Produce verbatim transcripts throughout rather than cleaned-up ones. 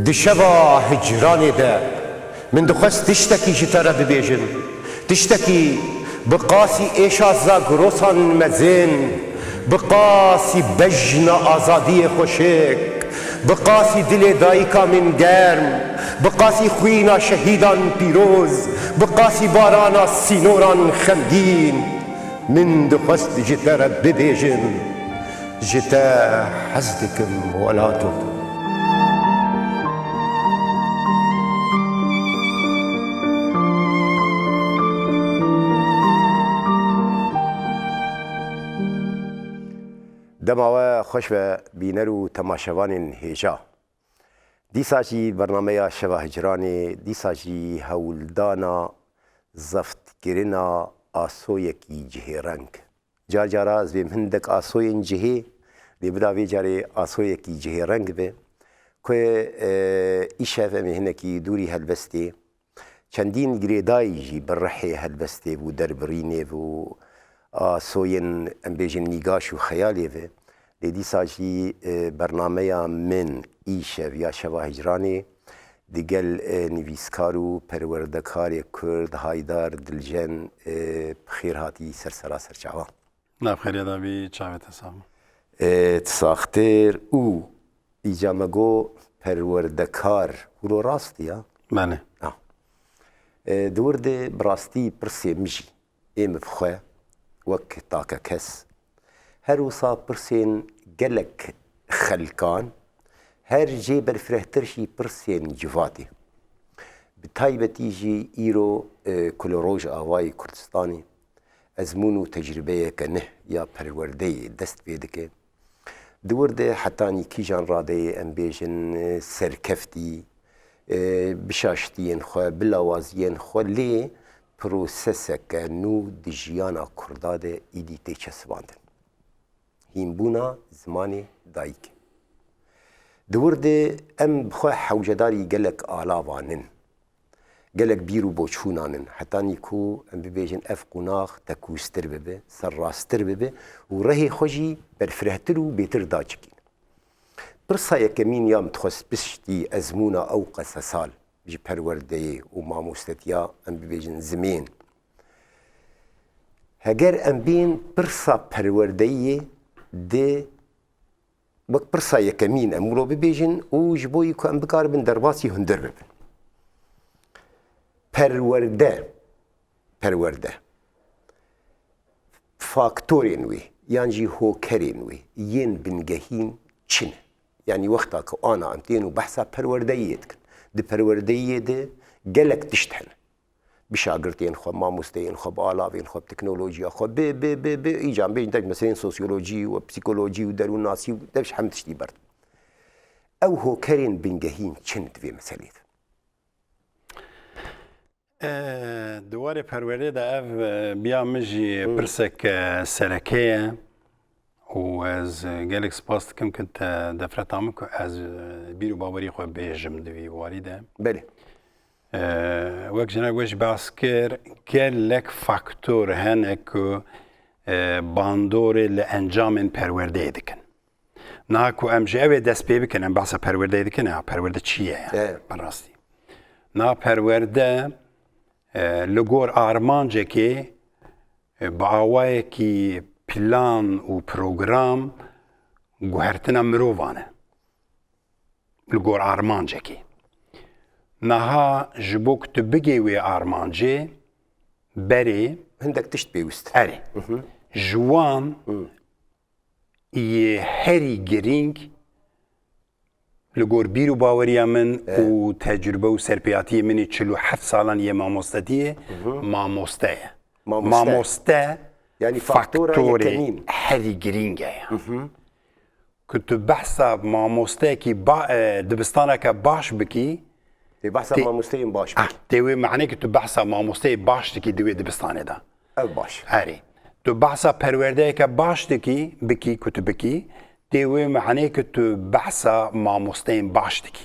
Di şeva hicranê de min dixwest tiştekî ji te re bibêjim. Tiştekî bi qasî êşa zagirosan mezin, bi qasî bejna azadiyê xweşik, bi qasî dilê dayika min germ, bi qasî xwîna şehîdan pîroz, bi qasî barana sînoran xemgîn. Min dixwest ji te re bibêjim. Ji te hez dikim welato. Dema we xweş be bîner û temaşevanên hêja. Dîsa jî bernameya Şeva Hicranê, dîsa jî hewldana zeftkirina asoyekî cihêreng. Car cara ez vêm hindek asoyên cihê, lê bila vê carê asoyekî cihêreng be, ku, e, îşev em ê hinekî dûrî helbestê. Çendîn girêdayî jî bi rihê helbestê bû, derbirînê bû, asoyên, em bêjin, nîgaş û xeyalê ve. Lê dîsa jî, e, bernameya min îşev ya Şeva Hicranê digel, e, nivîskar û perwerdekarê Kurd Haydar Diljen, e, bi xêr hatî ser sera serçavan. Nav xêrê de bî, çavê te sax. E, tu saxtir û îca me got perwerdekar, hûro rast ya? Belê. Ha. E, di wir de bi rastî pirsê min jî ê min bi xwe wek takekes, her wisa pirsên gelek xelkan, her jê berfirehtir jî pirsên civatê. Bi taybetî jî îro, e, ku li Rojavayê Kurdistanê ezmûn û tecrûbeyeke neh ya perwerdeyê dest pê dike. Di wir de hetanî kîjan radeyê, em bêjin, serkeftî, e, bi şaştiyên xwe, bi lawaziyên xwe, lê proseseke nû di jiyana Kurda de îdî tê çesibandin. Hînbûna zimanê dayikê. Di wir de em bi xwe hewcedarî gelek alavan in. Gelek bîr û boçûnan in. Hetanî ku em bibêjin ev qonax tekûztir bibe, serrasttir bibe û rehê xwe jî berfirehtir û bêtir dacikîne. Pirsa yekemîn ya min dixwest piştî ezmûna ew qesesal ji perwerdeyê û mamostetiya, em bibêjin, zimên. Heger em bên pirsa perwerdeyiyê di wek pirsa yekemîn em wilo bibêjin û ji bo yî ku em bikaribin derbasî hundir bibin. Perwerde, perwerde. Faktorên wê yan jî hokerên wê yên bingehîn çi ne? Yanî wexta ku ana em tên û behsa perwerdeyiyê dikin. Di perwerdeyiyê de gelek tişt hene. Bi şagirtên xwe, mamosteyên xwe, bi alavên xwe, bi teknolojiya xwe, bi, bi, bi, bi, îca em bêjin, dek meseleyên sosyolojî û psîkolojî û derûnnasî û dev ji hemî tiştî ber. Ew hokerên bingehîn çi ne di vê meselê de? E, di warê perwerdê de ev, e, biya min jî Hmm. pirsek, e, sereke ye û ez, e, gelek spas dikim ku te defreta min ku ez, e, bîr û bawerî xwe bêjim di vî warî de. Belê. E, wek jinek we jî behs kir, gelek faktor hene ku, e, bandorê li encamên perwerdeyê dikin. Niha ku em ji ew ê dest pê bikin, em behsa perwerdeyê dikin, ha, perwerde çi ye? Evet. Bi rastî. Niha perwerde, e, li gor armancekê, e, bi awayekî plan û program guhertina mirovan e. Li gor armancekê. Niha ji bo ku tu bigê wê armancê, berê Hindek tişt pêwîst. Erê. Ji wan Hı. yê herî girîng li gor bîr û baweriya min Evet. û tecrube û serpêhatiyê min ê çil û heft salan yê mamostetiyê, Hı hı. mamoste ye. Mamoste. Mamoste Yanî faktora faktorê yekemîn. herî girîng e. Hı hı. Ku tu behsa mamosteyekî ba-, e, dibistaneke baş bikî, Tê behsa Tê- mamosteyên baş Ah, bikî. tê wê manê ku tu behsa mamosteyê baş dikî di wê dibistanê de. Ev baş. Erê. Tu behsa perwerdeyeke baş dikî, bikî, ku tu bikî, tê wê manê ku tu behsa mamosteyên baş dikî.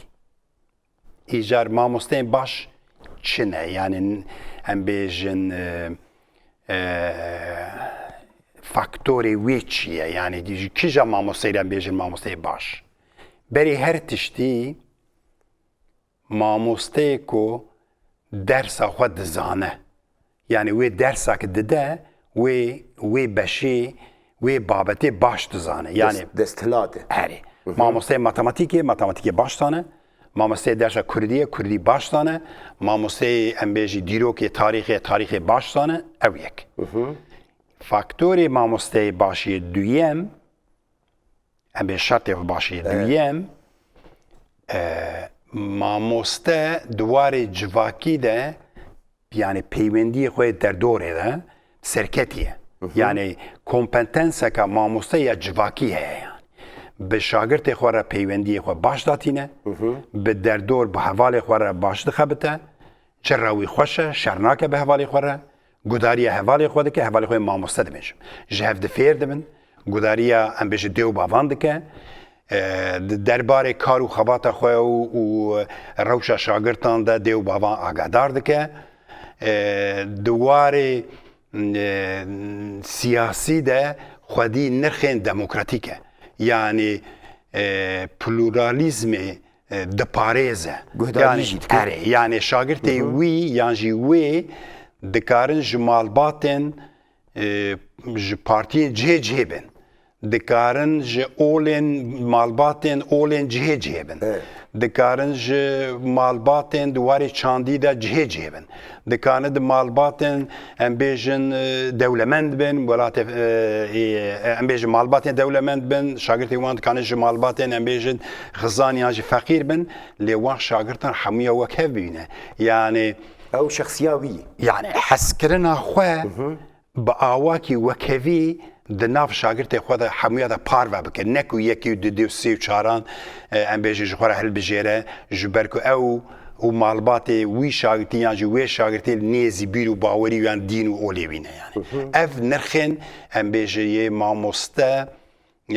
Îcar mamosteyên baş çi ne? Yani em bêjin, e, e, faktorê wê çi ye? Yani ji kîja mamosteyê em bêjin mamosteyê baş? Berê her tiştî mamosteyê ku dersa xwe dizane. Yani wê dersa ki dide, wê, wê beşê, wê babetê baş dizane. Yani Dest, desthilat e. Erê. Mamosteyê matematîkê, matematîkê baş zane. Mamosteyê dersa kurdiyê, kurdî baş zane. Mamosteyê, em bêjî, dîrokê tarîxê, tarîxê baş zane. Ew yek. Faktorê mamosteyê başiyê duyem, em bê şertê xwe başiyê duyem, e, mamoste di warê civakî de, yani peywendiyê xwe yê derdorê de serketî ye. Yani kompetenseka mamoste ya civakî heye yani. Bi şagirtê xwe re peywendiyê xwe baş datîne, bi derdor, bi hevalê xwe re baş dixebite, Çira wî xweş e, şer nake bi hevalê xwe re, gudariya hevalê xwe dike, hevalê xwe yê mamoste dibêjim. Ji hev di fêr dibin, gudariya, em bêjin, dê û bavan dike, e, di derbarê kar û xebata xwe û, û rewşa şagirtan de dê û bavan agadar dike. E, di warê, e, siyasî de xwedî nirxên demokratîk e. Yanî, e, pluralîzmê e, diparêze. Guhdarî Yani, jî dike. Erê, yani şagirtê wî yan jî wê dikarin ji malbatên, e, ji partiyên cihê cihê bin. Dikarin ji olên malbatên olên cihê cihê bin. Evet. Dikarin ji malbatên di warê çandî de cihê cihê bin. Dikarin di malbatên, em bêjin, e, dewlemend bin, welatê, e, e, em bêjin malbatên dewlemend bin, şagirtê wan dikarin ji malbatên, em bêjin, xizan yan jî feqîr bin, lê wan şagirtan hemûya wek hev bibîne. Yani Ew şexsiya wî. Yani hezkirina xwe bi awakî wekhevî di nav şagirtê xwe de hemûya de parve bike. Ne ku yekî û didî û sê û çaran, e, em bêjin ji xwe re hilbijêre, ji ber ku ew û malbatê wî şagirtî yan jî wê şagirtê li nêzî bîr û bawerî yan dîn û olê wî ne yani. Ev nirxên, em bêjin, yê mamoste, e,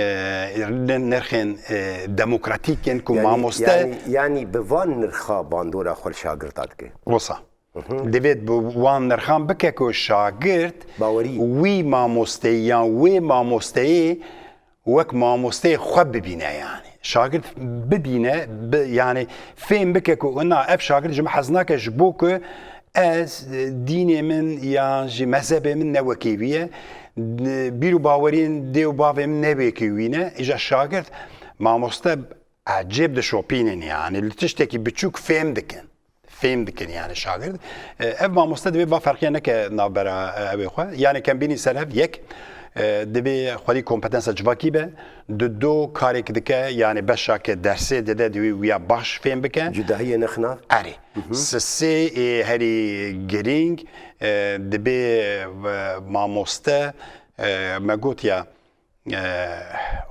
nirxên, e, demokratîk in ku Yani, mamoste yani, yani bi van nirxa bandora xwe li şagirta dike. Wisa. Divê bi wan nirxan bike ku şagirt Bawerî. wî mamosteyê yan wê mamosteyê wek mamosteyê xwe bibîne yani. Şagirt bibîne, bi, yani fêm bike ku na ev şagirt ji min hez nake ji bo ku ez, e, dînê min yan jî mezhebê min ne wekî wî ye. Bîr û baweriyên dê û bavê min ne wekî wî ne. Îja şagirt mamoste ecêb dişopînin yani. Li tiştekî biçûk fêm dikin. Fêm dikin yani şagirt. E, ev mamoste divê va ferqiya neke navbera, e, ew ê xwe. Yani kembînî ser hev yek, e, divê xwedî kompetensa civakî be. Di do karek dike, yani beşa ke dersê dide, divê wiya baş fêm bike. Cudahiyê nexna. Erê. Sisê ê herî girîng, e, dibê, e, mamoste, e, me gotiya, e,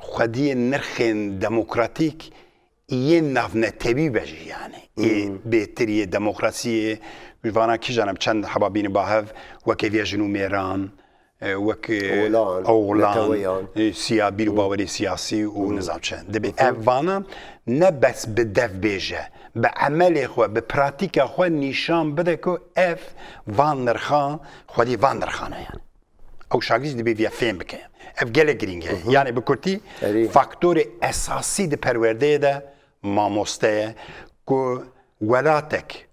xwediyê nirxên demokratîk yên navnetewî be jî yani. Ê bêtir yê demokrasiyê, vana kîjan em çend heba bînin ba hev, wekeviya jin û mêran, e, wek, e, Oğlan, oğlan, neteweyan. E, siya, bîr û bawerê siyasî û nizam çi. Dibê ev vana ne bes bi dev bêje, bi emelê xwe, bi pratîka xwe nîşan bide ku ev van nirxan, xwedî van nirxan e yani. Ew şagirtî dibê viya fêm bike. Ev gelek girîng e. Yani bi kurtî, Erê. faktorê esasî di perwerdeyê de mamoste ye ku welatek,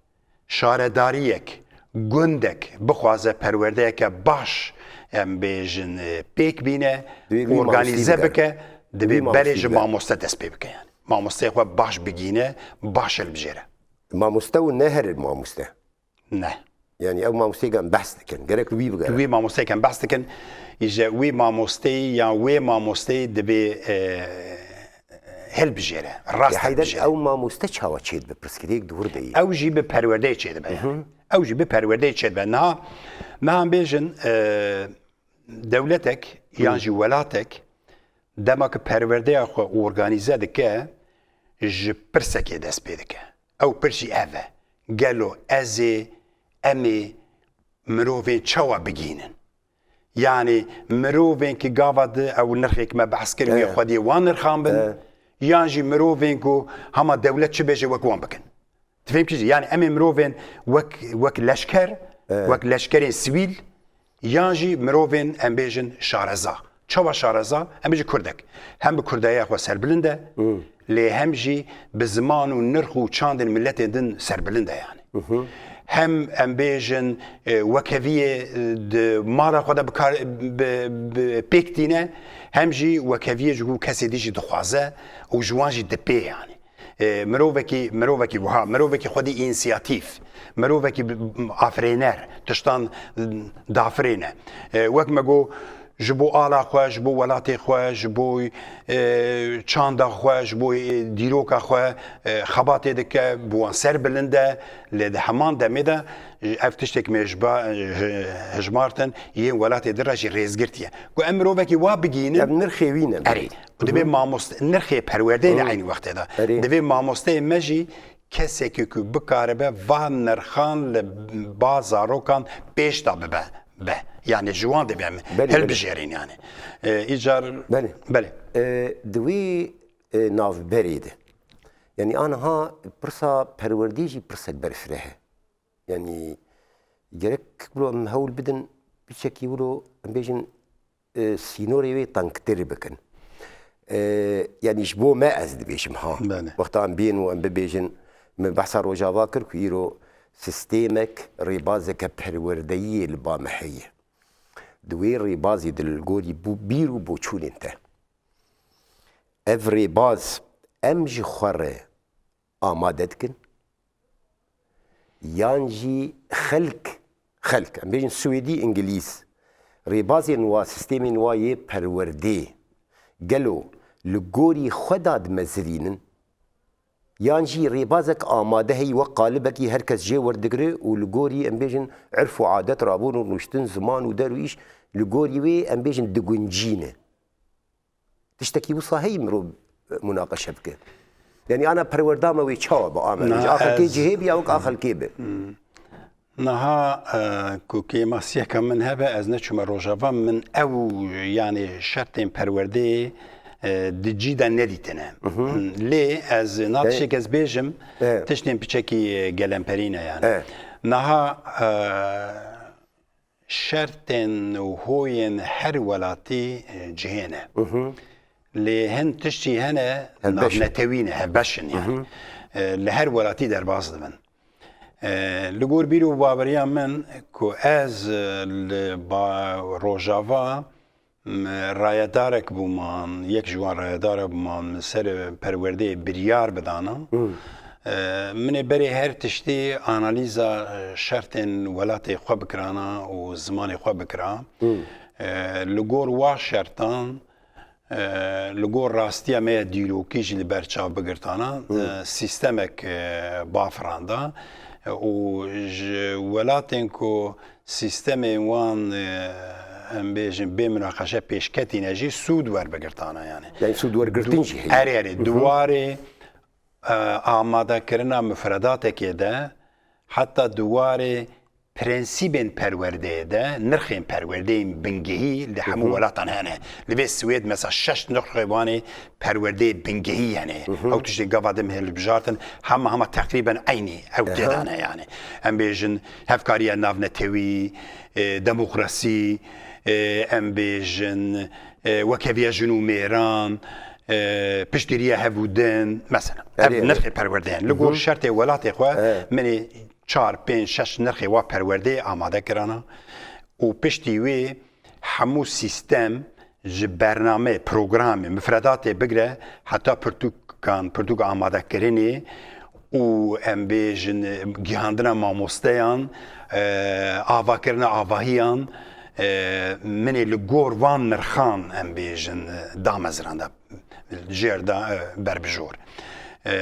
şaredariyek, gundek bixwaze perwerdeyeke baş, em bêjin, e, pêk bîne, Divê wî organîze mamostî bike. bike, divê Wî berê mamostî ji bike. mamoste dest pê bike yani. Mamosteyê xwe baş bigîne, baş hilbijêre. Mamoste û ne her mamoste. Ne. Yani ew mamosteyê em behs dikin. Gerek wî bigere. Wî mamosteyê em behs dikin. Îje wî mamosteyî ya wê mamosteyî divê, e, hilbijêre, rast Heyder, hilbijêre. Ew mamoste çawa çêdibe? Pirsgirêk di wir de ye. Ew jî bi perwerdeyê çêdibe yani. Ew jî bi perwerdeyê çêdibe. Niha, niha em bêjin, e, dewletek yan jî welatek dema ki perwerdeya xwe organîze dike, ji pirsekê dest pê dike. Ew pirsî ev e. Gelo ez ê, em ê mirovên çawa bigihînin? Yani mirovên ki gava di ew nirxêk me behs kir, wî Evet. xwediyê wan nirxan bin, Evet. yan jî mirovên ku hema dewlet çi bêje wek wan bikin. Tu fêm kî jî? Yani em ê mirovên wek, wek leşker, Evet. wek leşkerên sivîl, yan jî mirovên, em bêjin, şareza. Çawa şareza? Em bêjin kurdek. Hem bi kurdeya xwe serbilind e, lê hem jî bi ziman û nirx û çandên miletên din serbilind e yani. Hem em bêjin, e, wekeviyê, e, di mala xwe de bi kar, bi, bi pêk tîne, hem jî wekeviyê ji bo kesê dî jî dixwaze û ji wan jî dipê yani. E, mirovekî, mirovekî wiha, mirovekî xwedî însiyatîf, mirovekî bi-, afirêner, tiştan dafirêne. E, wek me got, ji bo ala xwe, ji bo welatê xwe, ji bo, e, çanda xwe, ji bo, e, dîroka xwe, e, xebatê dike, bi wan ser bilind e, lê di heman demê de, e, ev tiştek me ji ba, e, hijmartin, yên welatê din re jî rêzgirtiye. Ku em mirovekî wa bigihînin, Ev nirxê wî ne. Erê. Û divê mamoste, nirxê perwerdeyê li eynî wextê de. Erê. Divê mamosteyê me jî kesekî ku bikaribe van nirxan li ba zarokan pêş de bibe, be. Yani ji wan divê em Belê, belê. hilbijêrin yani. E, îcar Belê. Belê. E, di wî, e, navberê de. Yani aniha pirsa perwerdeyê jî pirsek berfireh e. Yani gerek wilo em hewl bidin piçekî wilo em bêjin, e, sînorê wê tengtir bikin. E, yani ji bo me ez dibêjim ha. Belê. Wexta em bên û em bibêjin, me behsa Rojava kir ku îro sîstemek, rêbazeke perwerdeyiyê li ba me heye. Di wê rêbazê de li gorî bû-, bîr û boçûnên te. Ev rêbaz em ji xwe re amade dikin, yan jî xelk, xelk, em bêjin Swêdî, Îngilîz, rêbazên wa, sîstemên wa yê perwerdê, gelo li gorî xwe da dimezirînin? Yan jî rêbazek amade heyî wek qalibekî her kes jê werdigire û li gorî, em bêjin, irf û adet, rabûn û rûniştin, ziman û der û îş, li gorî wê, em bêjin, diguncîne? Tiştekî wisa heyî mirov, e, munaqeşe bike? Yanî ana perwerda me wê çawa be, Amer? Na, Ji axilkê ez cihê be ya wek axilkê be? Hmm. Niha, e, ku kêmasiyeke min hebe, ez neçûme Rojava, min ew, yani şertên perwerdeyê, e, di cî de nedîtine. Lê ez, na E. tiştek ez bêjim, E. tiştên piçekî, e, gelemperî ne yani. E. Niha, e, şertên û hoyên her welatî, e, cihê ne. Lê hin tiştî hene, Hevbeş in. navnetewî ne, hevbeş in yani. E, li her welatî derbas dibin. E, li gor bîr û baweriya min ku ez, e, li ba-, Rojava, m, rayedarek bûman, yek ji wan rayedarek bûman, min ser perwerdeyê biryar bidana. E, min ê berê her tiştî analîza, e, şertên welatê xwe bikirana û zimanê xwe bikira. E, li gor wa şertan, e, li gor rastiya me ya dîrokî jî li ber çav bigirtana, e, sîstemek, e, bafiranda, e, û ji welatên ku sîstemên wan, e, em bêjin bê munaqeşe pêşketîne jî sûd werbigirtana yani. Yani sûd wergirtin jî heye. Erê, erê, di warê, e, amadekirina mufredatekê de, heta di warê prensîbên perwerdeyê de, nirxên perwerdeyên bingehî li hemû welatan hene. Li vê Swêd mesela şeş nirxê wan ê perwerdeyê bingehî hene. Ew tiştê gava din hilbijartin, hema hema teqrîben eynî ew tê de ne yani. Em bêjin hevkariya navnetewî, e, demokrasî, e, em bêjin, e, wekeviya jin û mêran, e, piştgiriya hev û din, mesela. Ev Erê, erê. nirxê perwerdeyê hene. Li gor şertê welatê xwe, min ê çar, pênc, şeş nirxê wa perwerdeyê amade kirana û piştî wê hemû sîstem ji bername, programê, mifredatê bigire heta pirtûkan, pirtûk amadekirinê û em bêjin gihandina mamosteyan, e, avakirina avahiyan, e, min ê li gor van nirxan em bêjin damezranda. jêr da, e, berbijor. E,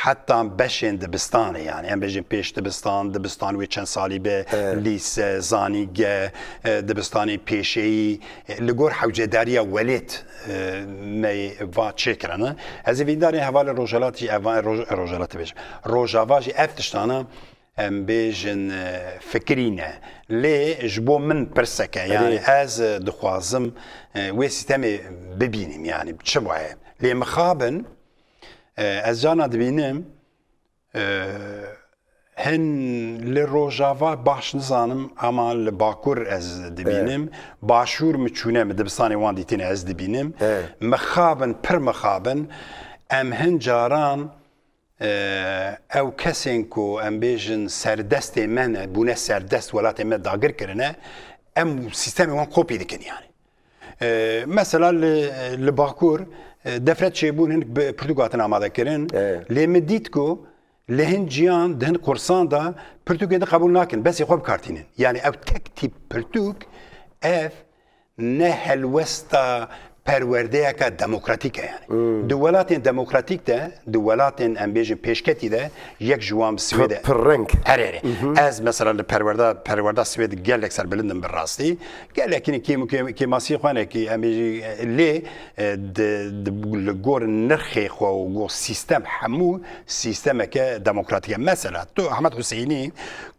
heta beşên dibistanê, yani em bêjin pêş dibistan, dibistan wê çend salî be, Evet. lîse, zanînge, e, dibistanên pêşeyî, e, li gor hewcedariya welêt, e, me va çêkirine. Ez ê vîndarên hevalê Rojhelat jî, eva Roj-, Rojhelat dibêjim. Rojava jî ev tiştana em bêjin, e, fikirî ne. Lê ji bo min pirsek e. Yani Erê. ez, e, dixwazim, e, wê sîstemê bibînim, yani çi waye. Lê mixabin, e, ez carna dibînim, e, Hin li Rojava baş nizanim, ama li Bakur ez dibînim. Başûr min çûne, min dibistanê wan dîtine, ez dibînim. Mixabin, pir mixabin. Em hin caran, e, ew kesên ku em bêjin serdestê me ne, bûne serdest, welatê me dagir kirine, em sîstemê wan kopî dikin yani. E, mesela li, li Bakur, e, defret çêbûn, hinek bi pirtûk hatin amade kirin. Lê min dît ku li hin ciyan, di hin kursan de pirtûkê din qebûl nakin, besê xwe bikartînin. Yani ev tek tîp pirtûk, ev ne helwesta perwerdeyeke demokratîk e yani. Di welatên demokratîk de, di welatên, em bêjin, pêşketî de, yek ji wan bi Swêd e. Pir reng. Erê, erê. Ez mesela li perwerda, perwerda Swêd gelek serbilind im bi rastî. Gelekî kêm û kêm-, kêmasî xwe nekî, em bêjî, lê, e, di, di, li gor nirxê xwe û gor sîstem, hemû sîstemeke demokratîk e. Mesela tu Ehmed Huseyînî,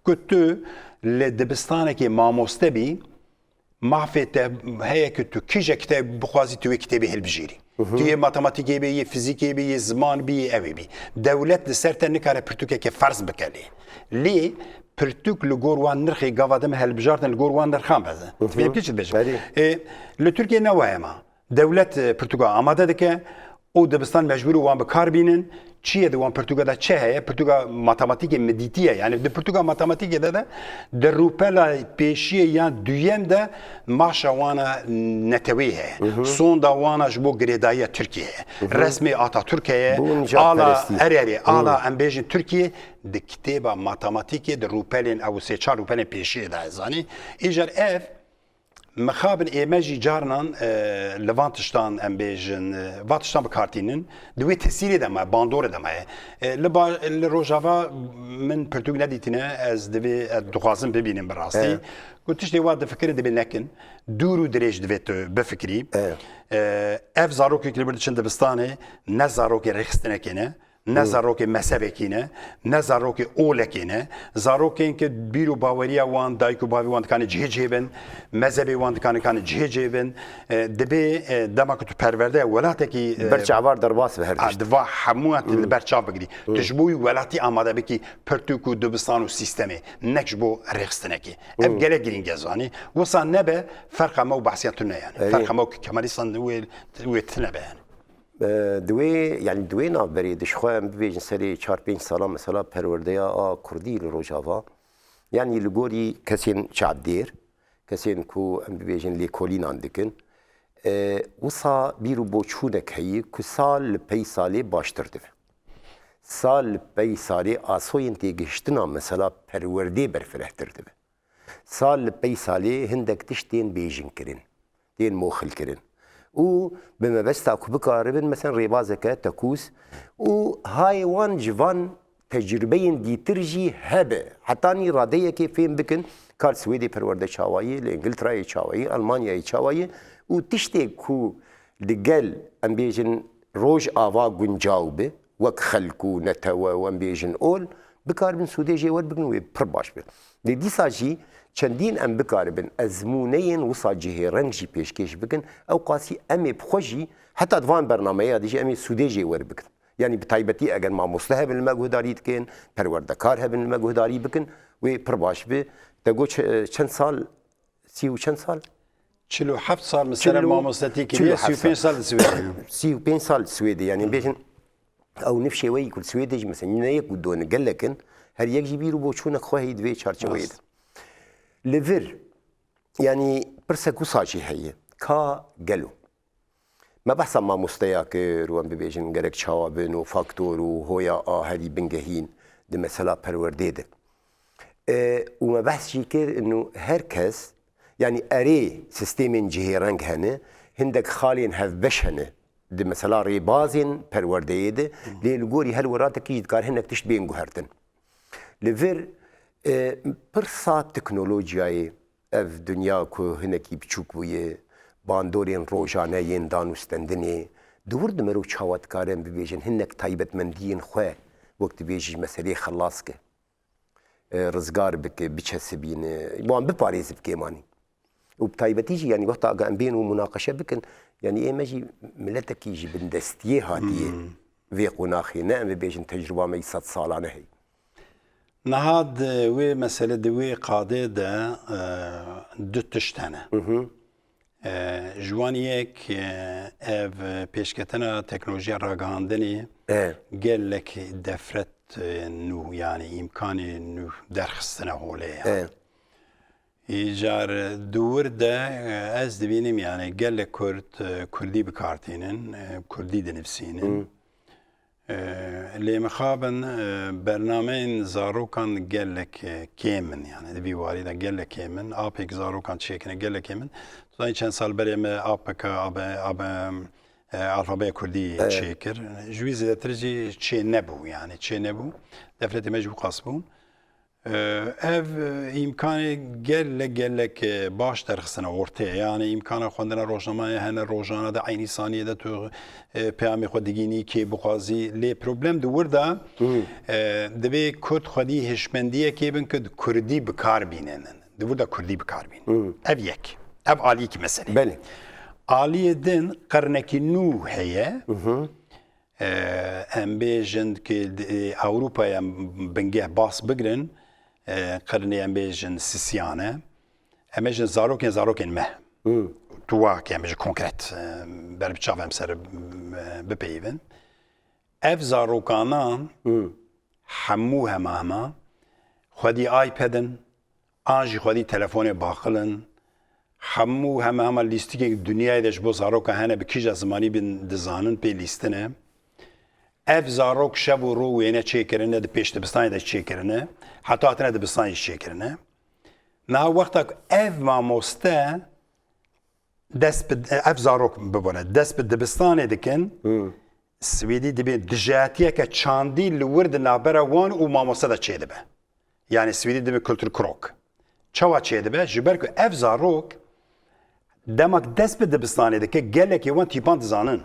ku tu li dibistanekê mamoste bî, mafê te heye ku tu kîje kitêb bixwazî, tu wê kitêbê hilbijêrî. Tu yê matematîkê bî, yê fizîkê bî, yê ziman bî, yê ewê bî. Dewlet li ser te nikare pirtûkeke ferz bike lê. Lê pirtûk li gor wan nirxê gava din hilbijartin, li gor wan nirxan be. Tu fêm kî çi dibêjim? E, li Tirkiye ne waye ma. Dewlet, e, pirtûka amade dike û dibistan mecbûr û wan bi kar bînin. Çi ye di wan pirtûka de çi heye? Pirtûka matematîkê min dîtiye. Yani di pirtûka matematîkê de, de di rûpela pêşiyê yan duyem de maşa wana neteweyî heye. Sonda wana ji bo girêdayiya Tirkiyê heye. Resmê Atatürk heye. Ala, erê, erê, ala em bêjin Tirkiye di kitêba matematîkê di rûpelên ew sê çar rûpelên pêşiyê de heye, zanî. Îcar ev Mixabin ê me jî carinan, e, li van tiştan, em bêjin, e, van tiştan bikartînin, di wê tesîrê de me, bandorê de me ye. E, li ba-, li Rojava min pirtûk nedîtine, ez divê, ez dixwazim bibînim bi rastî. Ku tiştê wa difikirin divê nekin, dûr û dirêj divê tu bifikirî. E, ev zarokek li vir diçin dibistanê, ne zarokê rêxistinekê ne. Ne zarokê mezhebekî ne, ne zarokê olekê ne. Zarokên ku bîr û baweriya wan, dayik û bavê wan dikane cihê cihê bin, mezhebê wan dikane kane cihê cihê bin. E, dibê, e, dema ku tu perwerde welatekî, e, Ber çavar derbas be her tişt. Diva hemûyan tu li ber çav bigirî. Tu ji bo wî welatî amade bikî, pirtûk û dibistan û sîstemê, nek ji bo rêxistinekê. Ev gelek girîng e, zanî. Wisa nebe, ferqa me û behsiya tu ne yani. Ferqa me û Kemalîstan wê, wê tune be yani. E, di wê, yani di wê navberê de ji xwe em bibêjin serê çar pênc salan mesela perwerdeya a kurdî li Rojava, yani li gorî kesên çavdêr, kesên ku em bibêjin lêkolînan dikin, e, wisa bîr û boçûnek heye ku sal li pey salê baştir dibe. Sal li pey salê asoyên têgihiştina mesela perwerdê berfirehtir dibe. Sal li pey salê hindek tişt tên bêjin kirin, tên moxil kirin. Û bi mebesta ku bikaribin, mesela rêbazeke tekûz û hayê wan ji van tecrûbeyên dîtir jî hebe. Hetanî radeyekê fêm bikin, ka li Swêdê perwerde çawa ye, li Îngilterayê çawa ye, Almanyayê çawa ye û tiştê ku li gel, em bêjin, Rojava guncaw be, wek xelk û netewe û em bêjin ol, bikaribin sûdê jê werbigirin, wê pir baş be. Lê dîsa jî çendîn em bikaribin ezmûneyên wisa cihêreng jî pêşkêş bikin, ew qasî em ê bi xwe jî heta di van bernameya de jî em ê sûdê jê werbigirin. Yanî bi taybetî eger mamoste hebin li me guhdarî dikin, perwerdekar hebin li me guhdarî bikin, wê pir baş be. Te got çe-, çend sal? Sî û çend sal? Çil û heft sal mesela Çil û, mamostetî çil û kiriye, heft sî û pênc sal. Sal li Swêdê. Sî û pênc sal li Swêdê, yani bêjin ew nifşê we yî ku li Swêdê jî mesela ne yek û du ne, gelek in, her yek jî bîr û boçûnek xwe heyî di vê çarçeweyê de. Rast. Li vir, yani pirsek wisa jî heye, ka gelo. Me behsa mamosteya kir û em bibêjin gerek çawa bin û faktor û hoya a herî bingehîn di mesela perwerdê de. E, û me behs jî kir inu her kes, yanî erê sistêmên cihêreng hene, hindek xalên hevbeş hene di mesela rêbazên perwerdeyê de, lê li gorî her welatekî jî dikare hinek tişt bên guhertin. Li vir, e, pirsa teknolojiyayê, ev dinya ku hinekî biçûk bûye, bandorên rojane yên dan û stendinê, di wir de mero çawa dikare em bibêjin, hinek taybetmendiyên xwe, wek dibêjî, ji meseleyê xelas ke, e, rizgar bike, biçesibîne, wan biparêze bi kêmanî. Û bi taybetî jî, yanî wexta ga em bên û munaqeşe bikin, yanî ê me jî miletekî ji bindestiyê hatiye vê qonaxê, ne em bibêjin tecrûba me yî sed salane heye. Niha di wê mesele, di wê qadê de e, du tişt hene. E, ji wan yek e, ev pêşketina teknolojiya ragihandinê E, gelek defret e, nû, yani îmkanê nû derxistine holê ya. E. Îcar di wir de e, ez dibînim, yani gelek Kurd e, Kurdî bi kar tînin, e, Kurdî dinivîsînin. E, lê mixabin e, bernameyên zarokan gelek e, kêm in, yani di vî warî de gelek kêm in. Apek zarokan çêkine gelek kêm in. Tu zanî çend sal berê me A P K, A B, A B, e, alfabeya Kurdî Evet. çêkir. Ji wî zêdetir jî çê nebû, yani çê nebû. Defletê me jî wî qas bû. E, ev e, îmkanê gelek gelek e, baş derxistine ortê. Yani îmkana xwendina rojnameya hene, rojane de eynî saniyê de tu e, peyamê xwe digînî, kê bixwazî. Lê problem di wir de e, divê Kurd xwedî hişmendiyekê bin ku di Kurdî bi kar bînin. Di wir de Kurdî bi kar bînin. Ev yek. Ev aliyekî mesele. Belê. Aliyê din qirnekî nû heye. E, em bêjin ki di, e, Ewropayê em bingeh bas bigrin, e, qirnê em bêjin sisiyane. Em bêjin zarokên zarokên me. Tu wa ki em bêjin konkret, e, ber bi çav em ser, e, bipeyivin. Ev zarokanan hemû hema hema xwedî iPad in, an jî xwedî telefonê baqil in. Hemû hema hema lîstikek dinyayê de ji bo zaroka hene, bi kîja zimanî bin dizanin, pê lîstin e. Ev zarok şev û rû wêne çêkirine, di pêş dibistanê de çêkirine. Heta hatine dibistanê çêkirine. Niha wexta ku ev mamoste dest bi, ev zarok bibone, dest bi dibistanê dikin, Swêdî dibê dijayetiyeke çandî li wir di navbera wan û mamoste de çêdibe. Yani Swêdî dibê kulturkrock. Çawa çêdibe? Ji ber ku ev zarok demek dest bi dibistanê dike, gelekê wan tîpan dizanin.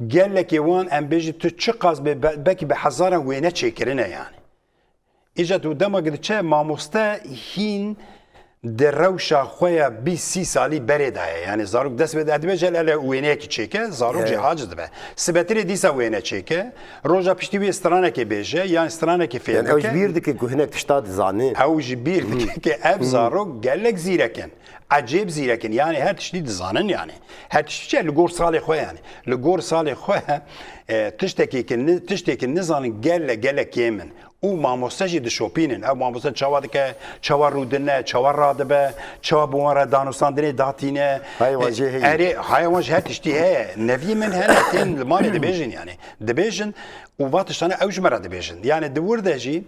Gelekê wan, em bêjin, tu çiqas bê, be-, belkî bi hezaran wêne çêkirine yani. Îca tu demek diçe mamoste hîn di rewşa xwe ya bîst sî salî berê daye. Yani zarok dest bi, dibêje ele wêneyekî çêke, zarok jî Evet. haciz dibe. Sibetirê dîsa wêne çêke, roja piştî wê stranekê bêje, yan stranekê fêr Yani ew ji bike. bîr dike ku hinek tişta dizane. Ew ji bîr dike ki ev zarok gelek zîrek in. Ecêb zîrek in. Yani her tiştî dizanin yani. Her tiştî çi? Li gor salê xwe yani. Li gor salê xwe, e, tiştekî ki ni-, tiştekî nizanin gele, gele kêm in. Û mamoste jî dişopînin. Ev mamoste çawa dike, çawa rûdine, çawa radibe, çawa bi wan re danûstandinê datîne. Hay wan jî heye. Erê, hay wan jî her tiştî heye. Neviyê min hene, tên li malê dibêjin yani. Dibêjin û va tiştane ew ji me re dibêjin. Yani di wir de jî,